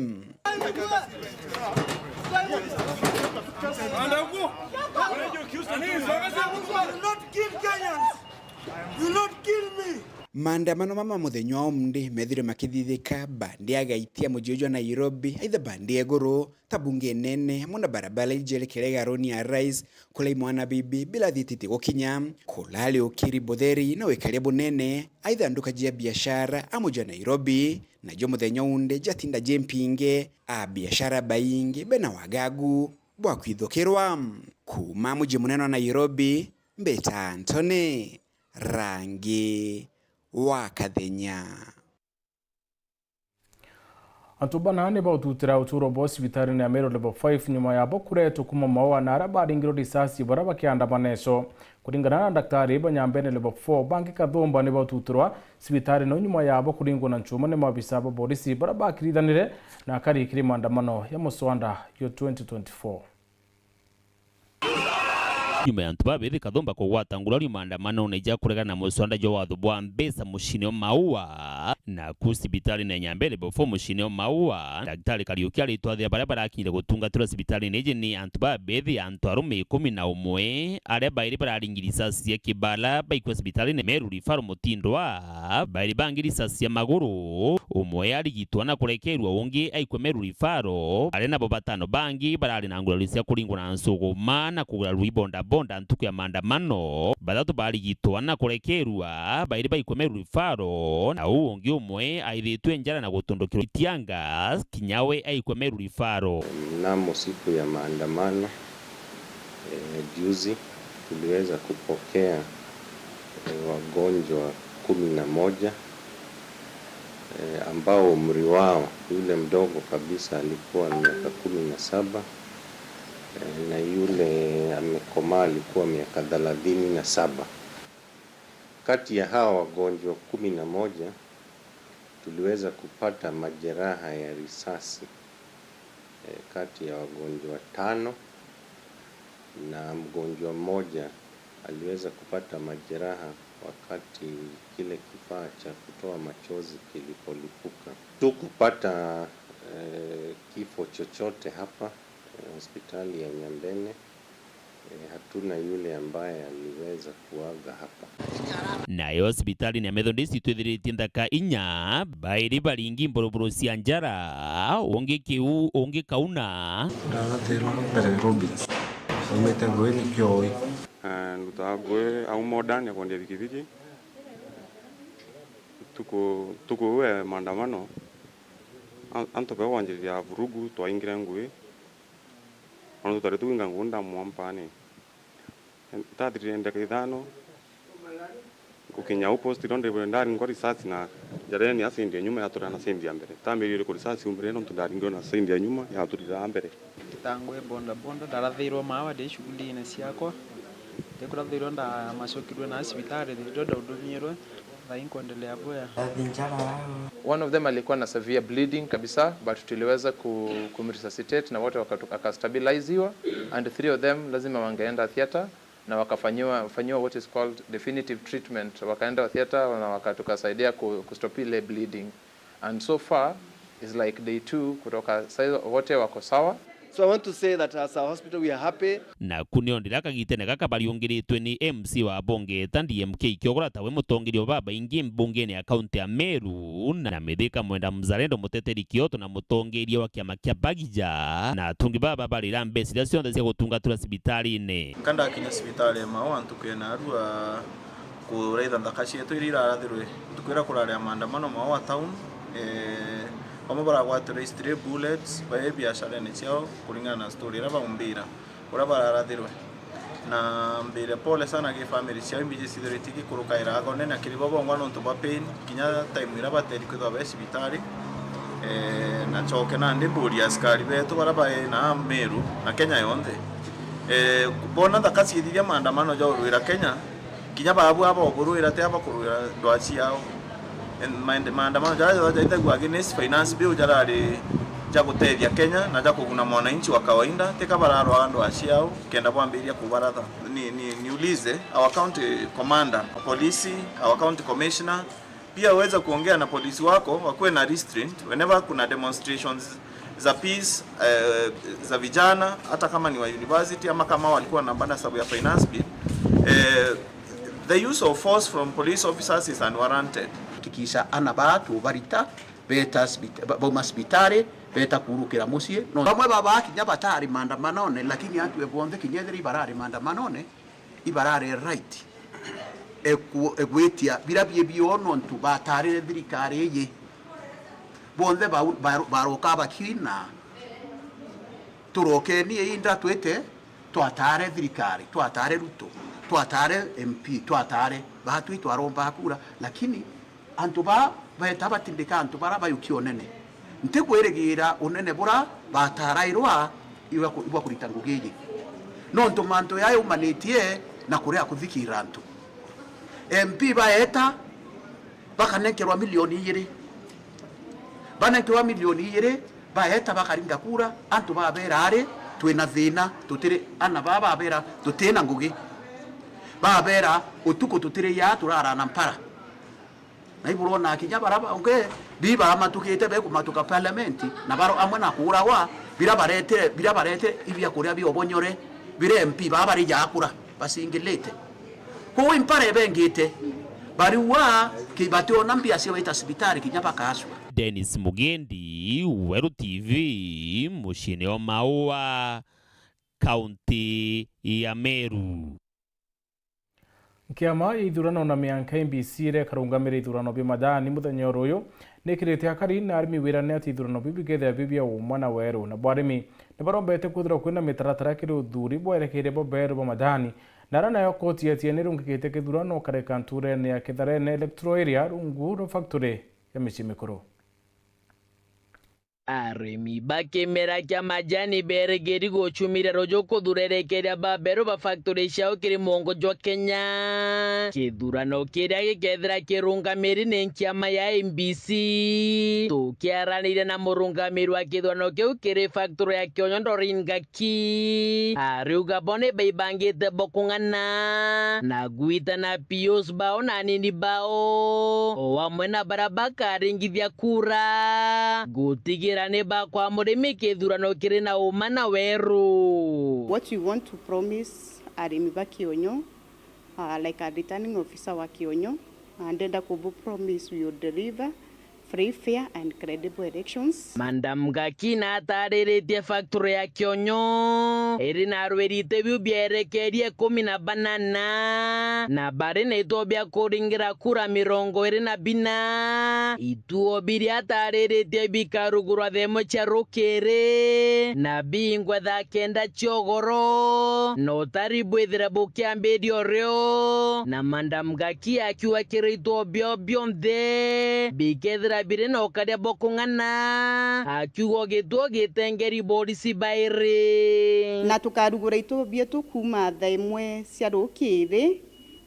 You will not kill Kenyans. You will not kill me. Maandamano mama muthenya wa umunthi methirwe makithithika bandi ya gaiti ya muji uju wa Nairobi, aitha bandi ya iguru ta bunge nene, hamwe na barabara ijerekere garoni ya Rais, kuria imwana bibi bila thiitite gukinya. Kurari ukiri butheri na wikaria bunene, aitha nduka jia biashara a muji wa Nairobi, najo muthenya undi jatinda ji mpinge, a biashara baingi bena wagagu bwa kwithukirwa. Kuuma muji munene wa Nairobi, mbita Anthony Rangi wa Kathenya. Antu bana ni baututira uturo bwa cibitarine ya Meru Level five nyuma yabo kuretwo kuma Maua na aria baringirwe risasi baria bakiandamana eso. Kuringana na ndaktari ba Nyambene Level four, bangi kathumba ni baututirwa cibitarine nyuma yabo kuringwa na nchuma ni maabisa ba borisi baria bakirithanire na akari kiri maandamano ya muswanda yo twenty twenty-four. Nyuma ya antu babethi kathumba kugwata ngurario maandamanone ja kuregana na muswanda jwa watho bwa mbeca muciine o Maua, naku cibitarine ya Nyambene Level four muciine o Maua, Daktari Kariuki aritwathira baria barakinyire gutungatirwa cibitarine iji ni antu babethi, antu arume ikumi na umwe, aria bairi bararingi risasi cia kibara baikua cibitarine Meru Referral Mutindwa, bairi bangi risasi cia maguru, umwe arigitwa na kurekerua, ungi aikua Meru Referral, aria nabo batano bangi barari na ngurario cia kuringwa na nsuguma na kugurarua i bodaboda ntuku ya maandamano, bathatu barigitwa na kurekerua, bairi baikua Meru Referral, na uu ungi umwe aithitue njara na gutundukirwa i tear gas, kinya we aikua Meru Referral. Mnamo siku ya maandamano, eh, juzi, tuliweza kupokea, eh, wagonjwa kumi na moja, eh, ambao umri wao, yule mdogo kabisa alikuwa miaka kumi na saba, eh, na yule amekomaa alikuwa miaka thelathini na saba. Kati ya hawa wagonjwa kumi na moja, tuliweza kupata majeraha ya risasi, eh, kati ya wagonjwa tano, na mgonjwa mmoja aliweza kupata majeraha wakati kile kifaa cha kutoa machozi kilipolipuka. Tukupata, eh, kifo chochote hapa, eh, hospitali ya Nyambene. Eh, hatuna yule ambaye aliweza kuaga hapa. Nayo cibitarine ya Methodist itwithiritie nthaka inya, bairi baringi mburuburu cia njara, ungi kiu, ungi kauna. Ndarathirwa mbere Robins. Aumite ngui nikio ui. Eh, ndutaga ngui au modern ya kwendia bikibiki. Tuku, tuku iu ya maandamano, an-, antu bau kwanjiriria vurugu, twaingire ngui. Ona tutari tuinga nguu ndamwampani. Ntathirire ndeka ithano, gukinya au post iro ndari ndaringwa risasi na njareni ya side ya nyuma yatura na side ya mbere. Tambiririe ku risasi umire nontu ndaringirwe na side ya nyuma yaturira mbere. Kitangwe bonda bonda, ndarathirwe maawa ndi shughuli-ini ciakwa. Ndikurathairwa ndamacokirwe na cibitari, ndio ndaudumirwe. Thaa hii nkuendelea bwega. Ndathi njara. One of them alikuwa na severe bleeding kabisa, but tuliweza ku-, kumresuscitate na wote wakatu-, akastabiliziwa, and three of them lazima wangeenda theater na wakafanyiwa, fanyiwa what is called definitive treatment. Wakaenda theater na waka-, tukasaidia ku-, kustop ile bleeding. And so far, it's like day two kutoka saizo, wote wako sawa. So I want to say that as a hospital we are happy. Naku ni ondira kagitene gaka bariungiritwe ni M C wa bunge ta D M K Kiogora tawe mutongeria wa babaingi mbungene ya kaunti ya Meru, na, na Mithika Mwenda Mzalendo, muteteri kioto na mutongeria wa kiama kia Bagija, na atungi baba barira mbeca iria cionthe cia gutungatirwa cibitarine. Nkandakinya cibitari ya Maua ntuku ya narua, kuraitha nthaka cietu iria irarathirwe ntuku iria kurari ya maandamano Maua town. Eh, bamwe baragwatirwe stray bullets bai biacarene ciao, kuringana na story iria baumbira uria bararathirwe. Na mbire pole sana gi family ciao, imbiji cithirite igikurukaira agone na kiri bo bongwa nontu bwa pain, kinya time iria bateri kwithwa be cibitari. Eh, na ncoke nandi mburie askari betu baria bai na Meru na Kenya yonthe. Eh, bona nthaka ciithiria maandamano ja urwira Kenya, kinya babu aba uburwira ti aba kurwira ndwaa ciao. And maende-, maandamano jaria jaithagua against finance bill jarari ja gutethia Kenya na ja kuguna mwananchi wa kawaida, tika bararwaa ndwaa ciao kenda bwambiria kubaratha. Ni, ni, niulize our county commander, polisi, our county commissioner, pia uweze kuongea na polisi wako wakuwe na restraint whenever kuna demonstrations za peace, eh, za vijana, hata kama ni wa university ama kama walikuwa wanapanda sababu ya finance bill, eh, the use of force from police officers is unwarranted. Kikisha ana baa tubarita, beta cibit-, ba-, bauma cibitari, beta kuurukira mucii. No bamwe baba kinya batari maandamanone, lakini atwe bonthe kinya ethira ibarari maandamanone, ibarari right eku-, egwitia bira bie bio nontu batarire thirikari iyi. Bonthe bau-, baru-, baroka bakina. Turokeni inda twite, twatare thirikari, twatare Ruto, twatare M P, twatare batwi twaromba kura, lakini antu ba beta batindika antu bara bayukia unene. Ntikwirigira unene bura batarairwa ibwa ku-, ibwa kurita ngugi iji. Nontu mantu yayumanitie na kuria kuthikira antu. M P baeta, bakanenkerwa milioni ijiri. Banenkerwa milioni ijiri, baeta bakaringa kura, antu babera ari, twina thina, tutiri, ana baa babera, tutina ngugi. Babera, utuku tutiri ya, turara na mpara. Na iburona kinya bara bangi, bi bamatukite bekumatuka parliament, na baro amwe na kuragwa, bira barete, bira barete ibia kuria biobonyore, bira M P baba bari yakura. Basingilite. Kuu impara ibengite. Bariua ki bationa mbia cia wita cibitari kinya bakacua. Dennis Mugendi, Weru T V, muciine o Maua, kaunti ya Meru. Kiama ya ithurano na mianka I E B C iria ikarungamira ithurano bia mathani muthenya oro uyu, nikirite akari na arimi wirane ati ithurano biu bikethira bi bia umma na weru. Nabo arimi nibarombete kwithirwa kwina mitaratara kiri uthuri bwerekeire bo beru ba mathani. Na ara nayo koti ya Tigania nirungikite kithurano karika nturene ya Kitharene Electoral Area rungu rwa factory ya micii mikuru. Arimi ba kimera kia majani beerigiri gucumiria ruju kuthurerekeria baberu ba factory ciao kiri mwongo jwa Kenya. Kithurano kiria gikethira kirungamiri ni nkiama ya I E B C. Tukiaraniria na murungamiri wa kithurano kiu kiri factory ya Kionyo Doreen Ngaki, ariuga bo ni baibangite bo kung'ana na gwitana P Os bao na anini bao, o amwe na baria bakaringithia kura, gutigira ni bakwa murimi kithurano kiri na uma na weru. What we want to promise arimi ba Kionyo, uh, like a returning officer wa Kionyo, uh, ndenda kubu promise we will deliver free, fair and credible elections. Madam Ngaki natariritie factory ya Kionyo iri na rwirite biu bierekerie ikumi na banana, na bari na ituo bia kuringira kura mirongo iri na bina. Ituo biria atariritie bikarugurwa thaa imwe cia rukiri, na bingwe thaa kenda cia ugoro, na utari bwithire bukiambiria urio, na Madam Ngaki akiuga kiri ituo bio bionthe bikethira biri na ukaria bwa kung'ana, akiuga gituo gitengeri borisi bairi. Na tukarugura ituo bietu kuuma thaa imwe cia rukiri,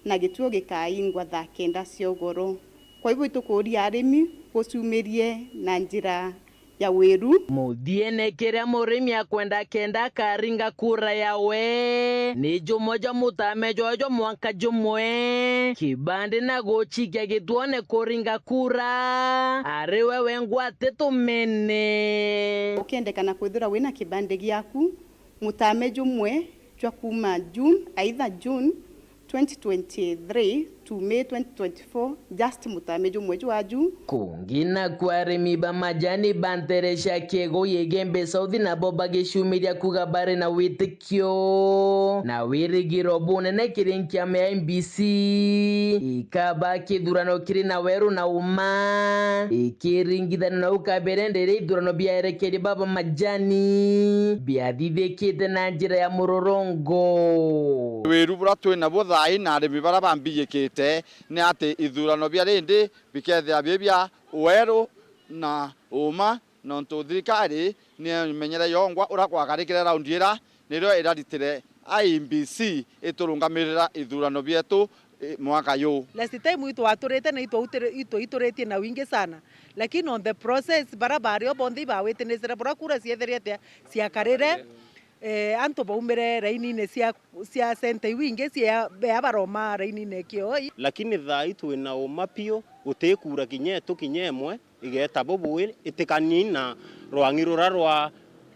na gituo gikaingwa thaa kenda cia ugoro. Kwa hivyo itukuria arimi buciumirie na njira ya wiru. Muthiene, kiria murimi akwenda kenda akaringa kura yawe ni jumwe jwa mutame jwawe jwa mwanka jumwe, kibandi na gucikia gituone kuringa kura ari we wengwa ati tumene. Ukendekana kwithirwa wina kibandi giaku, mutame jumwe jwa kuuma June, either June twenty twenty-three to May twenty twenty-four, just mutame jumwe jwaju. Kungi naku arimi ba majani ba ntere cia Kiego ya Igembe South nabo bagicumiria kuga bari na witikio na wirigiro bunene kiri nkiama ya I E B C ikaba kithurano kiri na weru na uma, ikiringithania na ukabere ndiri ithurano biaerekerie baba majani biathithikite na njira ya murorongo. Wiru buria twi nabo thaai na arimi baria bambijikite ni ati ithurano bia rindi bikethira bi bia weru na uma, nontu thirikari ni imenyere yongwa uria kwakarikire raundi ira nirio iraritire I E B C iturungamirira ithurano bietu, i, mwaka yu. Last time itwaturite na itwautire-, itwaituritie na wingi sana, lakini on the process, bara bario bonthe ibawitinisire bura kura cietherete ciakarire, eh, antu baumire rainine cia, cia center iu ingi cia, bea baroma rainine kioi. Lakini thaai twina uma piu, guti kura kinya etu kinya emwe, Igeta bubui, itikani na rwang'i rura rwa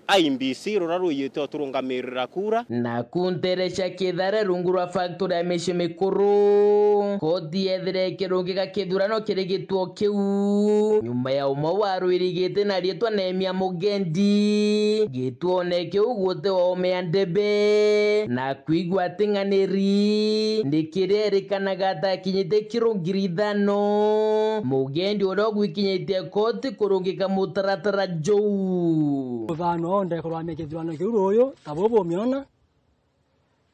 I E B C rura rwijite uturungamirira kura. Naku ntere cia Kithare rungu rwa factory ya micii mikuru, koti yethire ikirungika kithurano kiri gituo kiu nyuma ya umwe wa arwirigite na riitwa Nehemia Mugendi. Gituone kiu guti wa umea ndebe na kwigua ating'aniri, ni kirerikanaga atakinyite kiro ngiri ithano. Mugendi uria ugwikinyitie koti kurungika mutaratara juu. Muthano onde kurwamia kithurano kiu ruuyu, ta bubu umiona,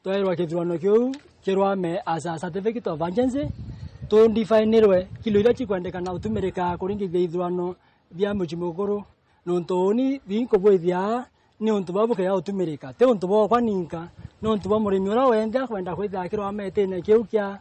twairwa kithurano kiu kirwame as a certificate of urgency, tundifainirwe kilo iria cikwendekana utumirika kuringithia ithurano bia mucii mukuru. Nontu uni binkubwithia ni untu bwa bukeya utumirika, ti untu bwokwa ninka, ni untu bwa murimi uria wenthe akwenda kwithira akirwa metine kiu kia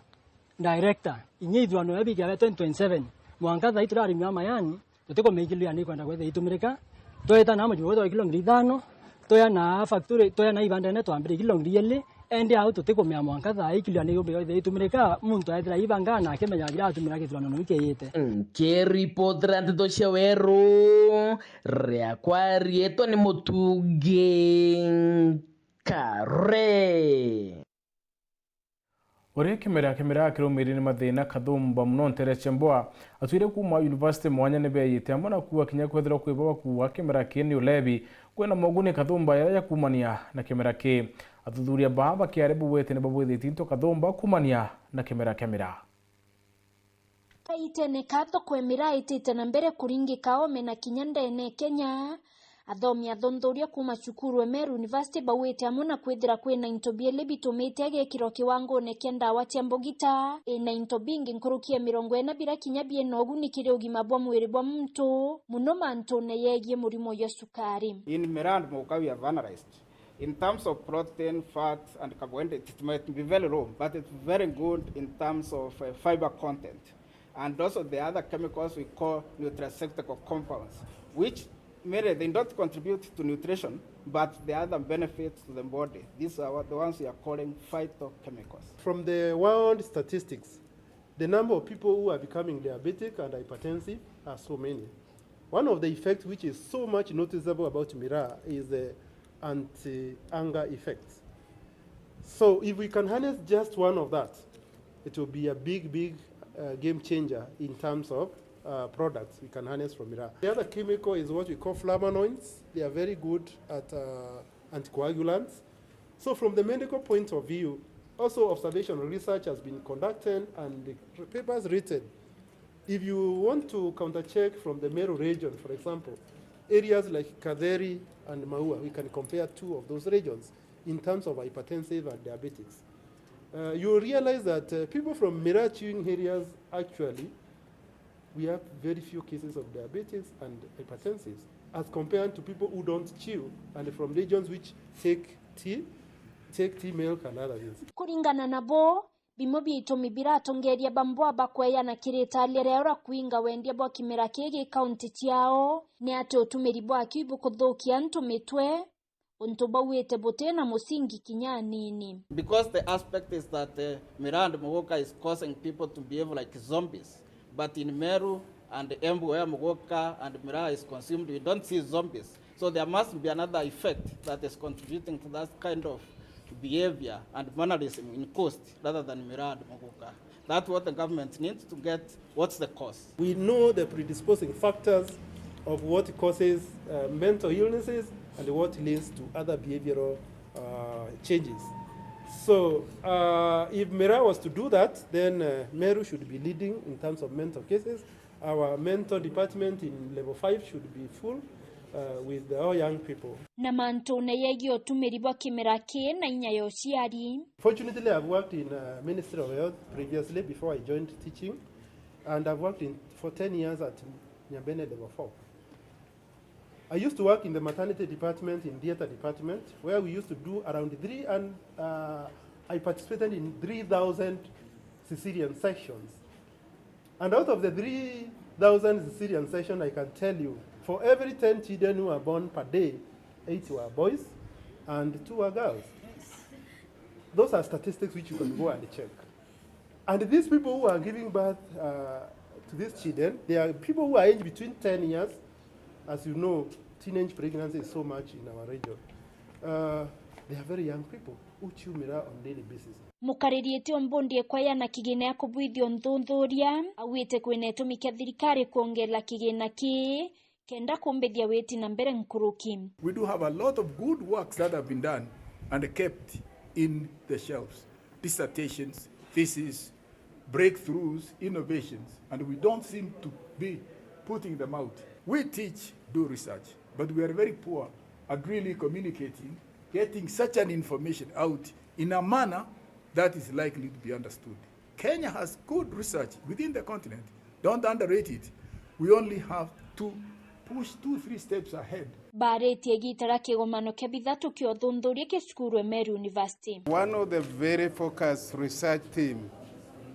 director. Inya ithurano ya bikia bia twenty twenty-seven, mwanka thaa ii turarimi a mayani, tutikumenya kilo yani ikwenda kwithira itumirika. Tweta na mucii mukuru twa kilo ngiri ithano, twea na factory, twea na ibandene twambire kilo ngiri ili, Endi au tutikumea mwanka thaa ii kilo yani yumbe yonthe itumirikaa, muntu aethira ibanga na akimenya biria atumira kithurano niu kiiyite. Nkiripotera nteto cia Weru, riakwa riitwa ni Mutugi Nkare. Uria kimera kimera kirumiri ni mathina Kathumba muno ntere cia Mboa, atwire kuuma university mwanya ni beeyite amwe na kuua kinya kwethirwa kwi bo bakuua kimera kii ni ulevi. Kwina moguni Kathumba jaria jakuumania na kimera kii. Athuthuria baa bakiari bugwite ni babwithitie into Kathumba kuumania na kimera kia miraa. Kaitene ka thoko e miraa itite na mbere kuringika oome na kinya ndeene e Kenya, athomi athuthuria kuuma cukuru e Meru University bauite amwe na kwithira kwina into biili bitumite agekirwa kiwangoone kia ndawa cia mbugita ina into bingi nkuruki ya mirongo ina biria kinya biina uguni kiri ugima bwa mwiri bwa muntu, muno mantune yegie murimo jwa cukari. In Miraa and Muguka we have analyzed. In terms of protein, fats, and carbohydrates, it might be very low, but it's very good in terms of, uh, fiber content. And also the other chemicals we call nutraceutical compounds, which mainly they don't contribute to nutrition, but the other benefits to the body. These are what, the ones we are calling phytochemicals. From the world statistics, the number of people who are becoming diabetic and hypertensive are so many. One of the effects which is so much noticeable about miraa is the anti-hunger effect. So if we can harness just one of that, it will be a big, big, uh, game changer in terms of, uh, products we can harness from miraa. The other chemical is what we call flavonoids. They are very good at, uh, anticoagulants. So from the medical point of view, also observational research has been conducted and the papers written. If you want to countercheck from the Meru region, for example, areas like Katheri and Maua, we can compare two of those regions in terms of hypertensive and diabetics. Uh, you realize that, uh, people from miraa chewing areas, actually, we have very few cases of diabetics and hypertensives as compared to people who don't chew and from regions which take tea, take tea, milk and other things. Kuringana nabo, bimwe bia itumi biratongeria bamwe bakweya na kiritalia ria uria kwinga wendia bwa kimera kii gi kaunti ciao ni ati utumiri bwakio ibukuthukia antu mitwe, untu bauite butina musingi kinya anini. Because the aspect is that, uh, miraa and muguka is causing people to behave like zombies. But in Meru and Embu, where muguka and miraa is consumed, we don't see zombies. So there must be another effect that is contributing to that kind of behavior and mannerism in coast rather than miraa and muguka. That's what the government needs to get. What's the cause? We know the predisposing factors of what causes, uh, mental illnesses and what leads to other behavioral, uh, changes. So, uh, if miraa was to do that, then, uh, Meru should be leading in terms of mental cases. Our mental department in level five should be full, uh, with all young people. Na mantune yegie utumiri bwa kimera kii na inya ya uciari. Fortunately, I've worked in, uh, Ministry of Health previously before I joined teaching, and I've worked in, for ten years at Nyambene Level four. I used to work in the maternity department, in theatre department, where we used to do around three, and, uh, I participated in three thousand cesarean sections. And out of the three thousand cesarean section, I can tell you, for every ten children who are born per day, eight were boys and two were girls. Those are statistics which you can go and check. And these people who are giving birth, uh, To these children, they are people who are aged between ten years. As you know, teenage pregnancy is so much in our region. Uh, they are very young people who chew miraa on daily basis. Mukariri Etiom Mbundi ekwa yana kigina ya kubwithia unthunthuria, augite kwina itumi kia thirikari kwongerera kigina kii kenda kumbithia witi na mbere nkuruki. We do have a lot of good works that have been done and kept in the shelves. Dissertations, theses, breakthroughs, innovations, and we don't seem to be putting them out. We teach, do research, but we are very poor at really communicating, getting such an information out in a manner that is likely to be understood. Kenya has good research within the continent. Don't underrate it. We only have to push two, three steps ahead. Baaritie igiita ria kigomano kia bithatu kia uthuthuria kia cukuru e Meru University. One of the very focused research team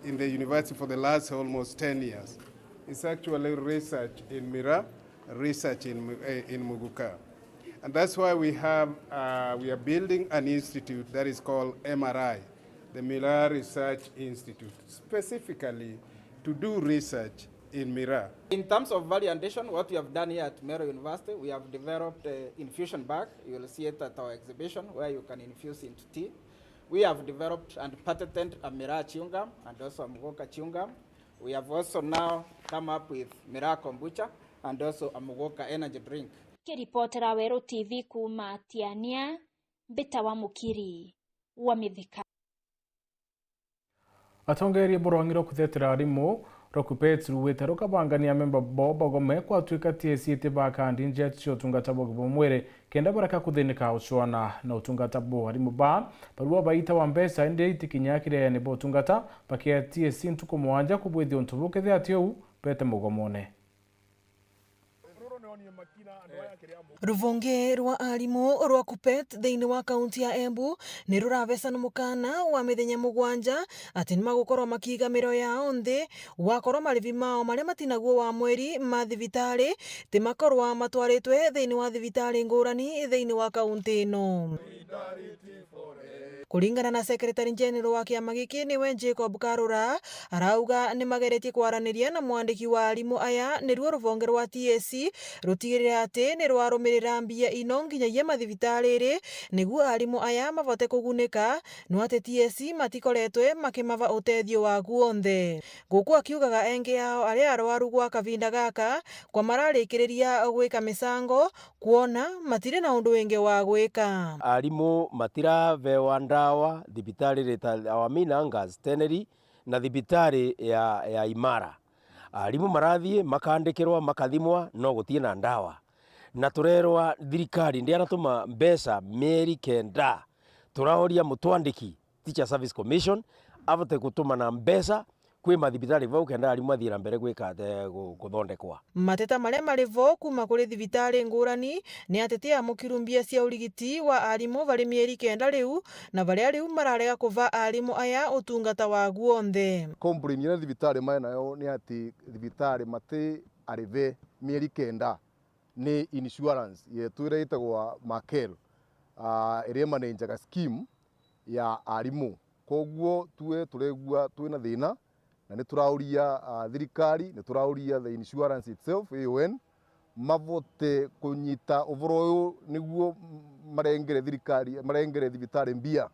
in the university for the last almost ten years is actually research in miraa, research in, eh, in muguka. And that's why we have, uh, we are building an institute that is called M R I, the Miraa Research Institute, specifically to do research in miraa. In terms of value addition, what we have done here at Meru University, we have developed, uh, infusion bag. You will see it at our exhibition where you can infuse into tea. We have developed and patented a miraa chewing gum and also a muguka chewing gum. We have also now come up with miraa kombucha and also a muguka energy drink. Kiripotera Weru T V kuuma Tiania, mbitawa Mukiri wa Mithika. Atongeeria bwa rwang'i rwa kuthetera arimu rwa KUPPET ruugite rukabangania amemba bao bagome kwatuika T S C itibaa kandi njeti cia utungata bwa ugima bwa mwiri kenda bareka kuthinika ucwana na utungata buu. Arimu baa barua baitawa mbeca indi itikinyaa kiriayani bwa utungata bakia T S C ntuku mugwanja kubwithia untu buu, kethira ti uu beete mugomone. Ruvonge rwa arimu rwa KUPPET thiini wa kaunti ya Embu ni rurabeca na mukana wa mithenya mugwanja ati ni magukorwa makiiga miro yao nthi, gwakorwa marivi mao maria matinaguo wa mweri ma thibitari ti makorwa matwaritwe thiini wa thibitari ngurani thiini wa kaunti ino. Kuringana na Secretary General wa kiama giki niwe Jacob Karura, arauga ni mageretie kwaraniria na mwandiki wa arimu aya, niruo ruvonge rwa T S C rutigirire ati ni rwarumirira mbia ino nginyagia mathibitariri niguo arimu aya mabote kugunika, no ati T S C matikoretwe makimava utethio waku onthe. Guku akiugaga engi ao aria arwaru gwa kavinda gaka kwa mararikiriria gwika micango, kwona matiri na undu wingi wa gwika. Arimu matiravewa ndawa thibitari ta Our Main Anchors Teneri na thibitari ya, ya Imara. Arimu marathii, makandikirwa, makathimwa, no gutii na ndawa. Na turerwa thirikari ndianatuma mbeca mieri kenda. Turaoria mutwandiki, Teacher Service Commission, abote gutumana mbeca kwi mathibitari vau kenda arimu athii na mbere gwika ate gu-, kuthondekwa. Mateta maria mari vo kuuma kuri thibitari ngurani ni ati ti amukiru mbia cia urigiti wa arimu bari mieri kenda riu, na baria riu mararega kuva arimu aya utungata waguo onthe. Complain iria thibitari mai nayo ni ati thibitari mati arive mieri kenda ni insurance yetu iria itagwa Makel, ah, iria imanenjaga scheme ya arimu. Koguo tue turegua twina thina, na ni turauria, ah, thirikari, ni turauria the insurance itself, A O N, mavote kunyita uvoro uyu niguo marengere thirikari, marengere thibitari mbia,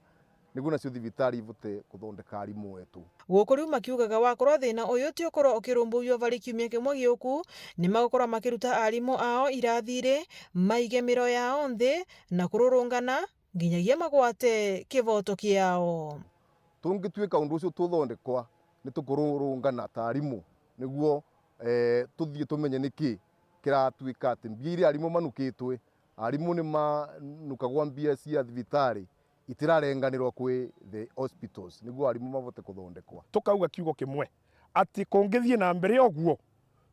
niguo nacio thibitari ivote kuthondeka arimu wetu. Guku riu makiugaga wakorwo thina uyu ti ukorwo ukirumbuiwa bari kiumia kimwe giuku, ni magukorwa makiruta arimu ao irathiri, maige miro yao nthi na kururungana, nginyagia magwate kivoto kiao. Tungituika undu ucio tuthondekwa, ni tukururungana ta arimu, niguo, eh, tuthii tumenye niki kiratuika ati mbia iria arimu manukitwe, arimu ni manukagwa mbia cia thibitari itirarenganirwa kwi the hospitals, niguo arimu mavote kuthondekwa. Tukauga kiugo kimwe ati kungithii na mbere uguo,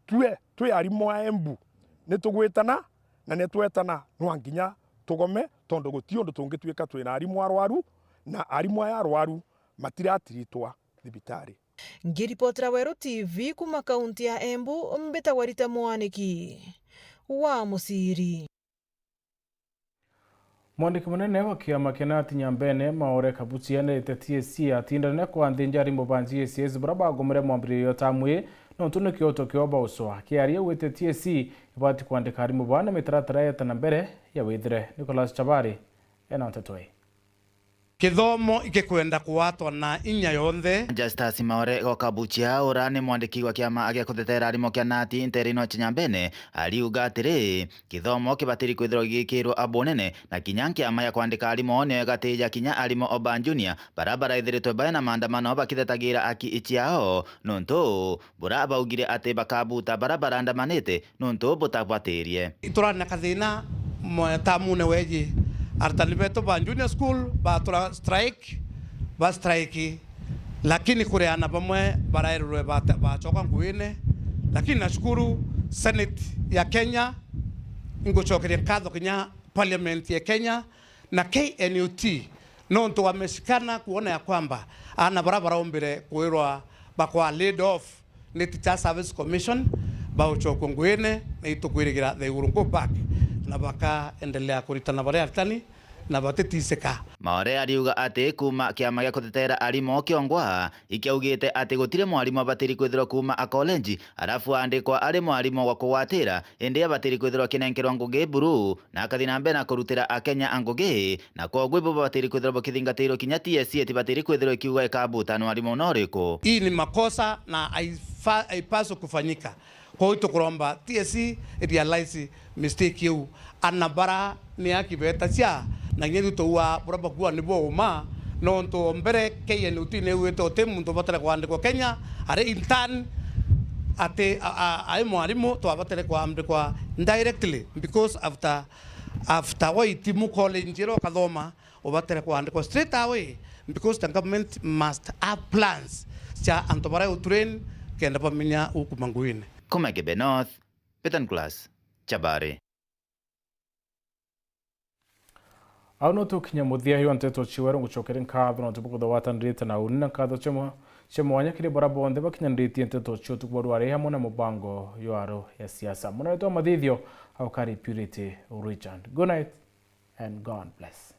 tue twi arimu a Embu, ni tugwitana na ni twetana nwa nginya tugome, tondu guti undu tungituika twina arimu arwaru, na arimu aya arwaru matiratiritwa thibitari. Ngiripotera Weru T V kuuma kaunti ya Embu, mbitagwa Rita Mwaniki wa Muciri. Mwandiki munene wa kiama kia Nati Nyambene, Maore Kabuchia, nerite T S C atindane kwanthinja arimu ba G S S baria bagomere mwambiririo tamu ii, nontu ni kioto kioba ucwa. Kiaria augite T S C ibati kwandika arimu baa na mitaratara yeta na mbere ya withire. Nicholas Chabari ena nteto ii. Kithomo ikikwenda kuatwa na inya yonthe. Justus Maore Gokabuchia, ura ni mwandiki wa kiama gia kutetera arimu kia nati nterene o Chinyambene, ariuga atiri, kithomo kibatiri kwithirwa gigikirwa abunene, na kinya nkiama ya kwandika arimu nio igatija kinya arimu o ba junior bara baraithiritwe bae na maandamano bakithetagira aki ciao, nontu bura baugire ati bakabuta bara barandamanite nontu butabwatirie. Iturari na kathina mwe-, tamune weji arutani betu ba junior school batura strike, ba strike, lakini kuri ana bamwe baraererwe bata-, bacoka nguine, lakini nashukuru Senate ya Kenya, ingucokeria nkatho kinya Parliament ya Kenya na K N U T, nontu wameshikana kuona ya kwamba ana bara baraumbire kwirwa bakwa laid off ni Teachers Service Commission, baucokua nguine, na itukwirigira they will go back na bakaendelea kuritana bari aritani na batitisika. Maore ariuga ati kuuma kiama gia kutetera arimu kiongwa ikiaugite ati gutiri mwarimu abatiri kwithirwa kuuma a college, arafu aandikwa ari mwarimu wa kugwatira, indi abatiri kwithirwa akinenkerwa ngugi buru, na akathi na mbere na kurutira Akenya a ngugi, na kwoguo ibo babatiri kwithirwa bakithingatirwo kinya T S C itibatiri kwithirwa ikiuga ikabuta nwarimu no uriku. Hii ni makosa na haifa-, haipaswi kufanyika. Kwa hiyo tukuromba T S C realize mistake iu. Ana bara ni aki betacia, na kinya ithu tuua bura bakua ni bwa uma, nontu mbere K N U T ni iwite uti muntu ubatare kwandikwa Kenya, ari intern, ati a, a, ai mwarimu twabatare kwandikwa directly, because after, after waitimu college ira ukathoma, ubatare kwandikwa straight away, because the government must have plans cia antu baria utrain kenda bamenya ukuma nguine. Kuma Kibe North, Peter Nicholas, Chabari. Au no tukinya muthia yo nteto cia weru. Ngucokeria nkatho nontu bwa kwithirwa watanirite na uni, na nkatho cia mwa-, cia mwanya kiri bara bonthe bakinyanitie nteto cia utuku bwa rwari hamwe na mubango yo aro ya siasa. Muna witwa mathithio au kari Purity Richard. Good night and God bless.